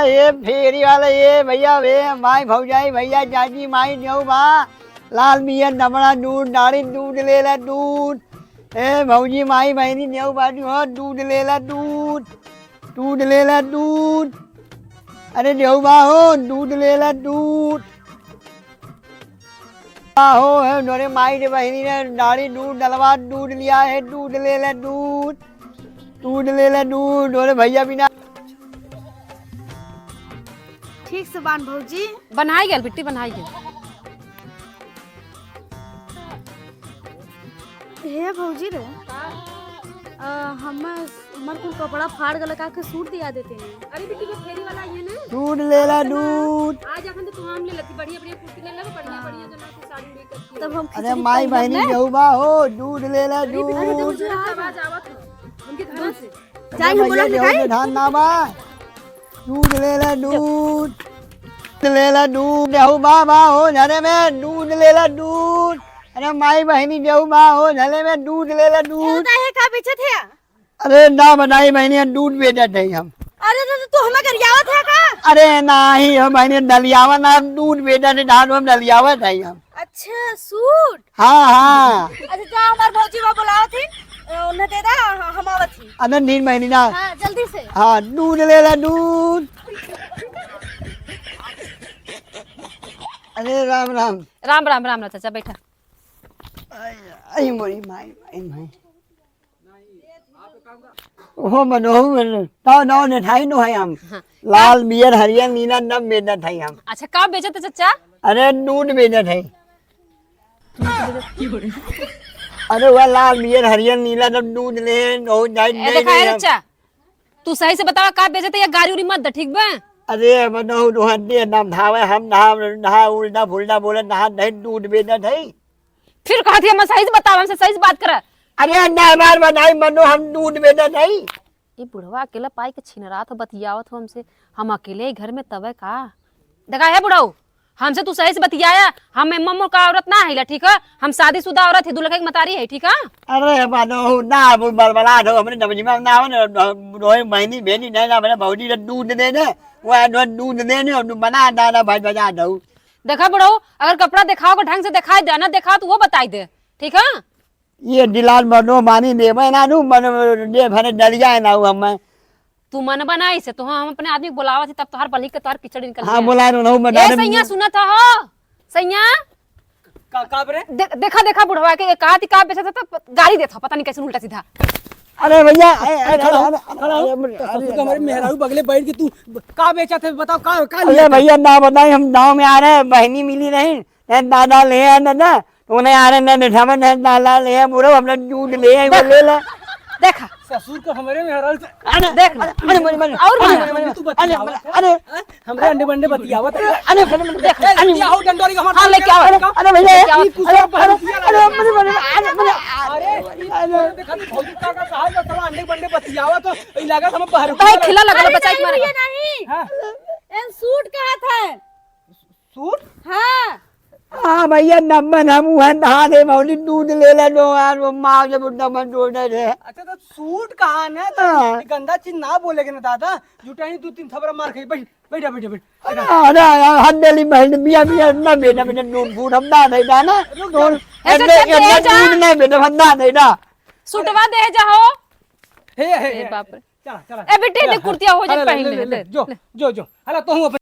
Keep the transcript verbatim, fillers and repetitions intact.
ए फेरी वाला, ए भइया, ए माई भौजाई, भइया जाजी, माई नेऊ बा, लाल मियर नमड़ा दूध, नारी दूध लेला दूध। ए भौजी, माई बहिनी नेऊ बाजू हो, दूध लेला दूध, दूध लेला दूध। अरे नेऊ बा हो, दूध लेला दूध। आहो, है नोरे माई रे बहिनी रे, नारी दूध डलवा, दूध लिया है, दूध लेला दूध, दूध लेला दूध, नोरे भइया बिना। ठीक से बान भौजी। बनाई गेल बिट्टी, बनाई गेल। हे भौजी रे, अ, हम, हमर कुल कपड़ा फाड़ गल, का के सूट दिया देते हैं। अरे बिट्टी, वो फेरी वाला ये ना। दूध लेला दूध। आज अपन तो तुम ले लेती, बढ़िया बढ़िया कुर्ती ले लेबो, बढ़िया बढ़िया जो ना तू साड़ी उड़ी करती तब है। हम अरे खिचड़ी माई खाई बहिनी ना। नेऊ बा हो, दूध लेला अरे बिट्टी, दूध। दूध लेला आवाज आवत हो। उनके घर से। जाई अरे हम बोला भइया, नेऊ दिखाई। में धान ना बा। दूध लेला दूध, दूध लेला दूध, नेऊ बा बा हो झरे में, दूध लेला दूध। अरे माई बहिनी नेऊ बा हो झरे में, दूध लेला दूध। दादा, हे का बेचत है? अरे ना बनाई बहिनी, हम दूध बेचत है हम। अरे दादा, तू हमें गरियावत है का? अरे नाही हो बहिनी, दलियावा ना, हम दूध बेचत है, धान हम दलियावत है हम। अच्छा, सूट? हाँ, हाँ। अच्छा, जा, हमार भौजी बा बुलावत ही, अ, उन्हें दे दा, ह-, हम आवत ही। अरे नींद बहिनी ना। हाँ, जल्दी से। हाँ, दूध लेला दूध। अरे राम राम। राम राम, राम राम चाचा, बैठा। आई, आई मोरी माई, माई, माई। ओहो मनोहू मन, नौ, नौ नेठाई नो है हम। हाँ। लाल मियर हरियर नीला नब बेचत है हम। अच्छा, का बेचत है चाचा? अरे दूध बेचत है। अरे वह लाल मियर हरियर नीला नब दूध ले, नौ जाई ए, नहीं, देखा नहीं है हम। चाचा, तू सही से बतावा का बेचत है या गारी उरी मत दे, ठीक बा? अरे मनोहू रोहन दे नाम धावे हम नहा, नहा उल्टा फुल्टा बोले नहा नहीं दूध बेचत है। फिर कहत ही हम सही से बतावा, हमसे सही से बात करा। अरे ना हमार बनाई मनो हम दूध बेचत है। ई बुढ़वा अकेला पाई के छिनरात हो, बतियावत हो हमसे। हम अकेले ही घर में तबे का? देखा है बुढ़ऊ, हमसे तू सही से बतियाया। हम एम्मा मोर का औरत ना है, ठीक है? हम शादीशुदा औरत है, दुल्हन के मतारी है, ठीक है? अरे बानो ना, वो बलबला दो, हमरे नमजिमा ना हो ना, रोए महीनी बेनी नहीं ना, हमरे भौजी ने दूध दे दे, वो है, दूध दे दे, और बना दाना भाई बजा दो। देखा बुढ़ऊ, अगर कपड़ा दिखाओ को ढंग से दिखाई दे, ना दिखाओ तो वो बताई दे, ठीक है? ये दिलान मनो मानी देवे ना नू, मनो दे भरे डलिया है ना वो हमें। तू मन बनाई से तो हम अपने आदमी को बुलावत ही, तब तोहार बलही के तोहार कीचड़ निकल हाँ, गया। बुला रहा हूँ, मैं ए, डाले सैया, में। सुनत हो? सैया? का, का बरे? दे-, देखा, देखा बुढ़वा के, कहा थी का बेचा था, तो गाली देता, पता नहीं कैसे उल्टा सीधा। अरे भैया, ए, ए, अरे, खड़ा हो, अरे, खड़ा हो। अरे, तो ससुर का हमारे मेहरारू बगले बैठ के तू का बेचा थे, बताओ, का, का अरे लिया था? भैया, ना बताई, हम गाँव में आ रहे हैं, बहनी मिली नहीं, ए, दादा ले आए, दादा, तूने आ रहे, ना, ना, ना, दादा ले आए, बुढ़ो, हमने दूध ले आए, वो ले ले। देखा। ससुर को हमारे मेहरारू से अरे, देख ना। अरे, अरे, मरे, मरे, और अरे, मारा। मरे, मरे, तू अरे, बतियावत है? अरे, हैं? हमरे अंडे बंडे बतियावत है? अरे, अरे, अरे, देख, ए, अरे, क्या हो डंडोरी का हमारे हाँ, लेके आओ। अरे, अरे, भैया, लेके आओ। ये कुछ अरे, और बाहर अरे, किया अरे, लगा। मरे, मरे, अरे, मरे, अरे, अरे, ये अरे। देखा तो भौजी का, का कहा था, साला अंडे बंडे बतियावत हो, ये लगा था हम बाहर भाई, किया खिला लगा। लगा, बचाई के मारे। ये नहीं। हाँ। एन सूट कहा था? सूट? हाँ। हाँ भैया, नमन हम उहन नहा दे, मौली दूध ले ले दो यार, वो माँ जब नमन जोड़े रहे। अच्छा, तो सूट कहा ना, तो हाँ। ये गंदा चीज ना बोले के ना दादा, जुटाई दो तीन थपरा मार खाई, बैठ, बैठ, बैठ, बैठ। अरे, अरे, अरे, हम डेली बहन, मियाँ, मियाँ, ना बेटा, बेटा, नून फूट, हम ना, नहीं, ना, ना, रुक नून, जा। ऐसे एन्ने, करते एन्ने हैं जा। नून ना बेटा, हम ना, नहीं, ना। सुटवा दे जाओ। हे, हे, ए हे। बाप रे। चला, चला। ए बेटी, चला, ले हाँ। कुर्तिया हो जाए अरे, ले, पहन ले, ले, ले, ले, ले, जो, ले। जो, जो। हला, तो हूँ अपन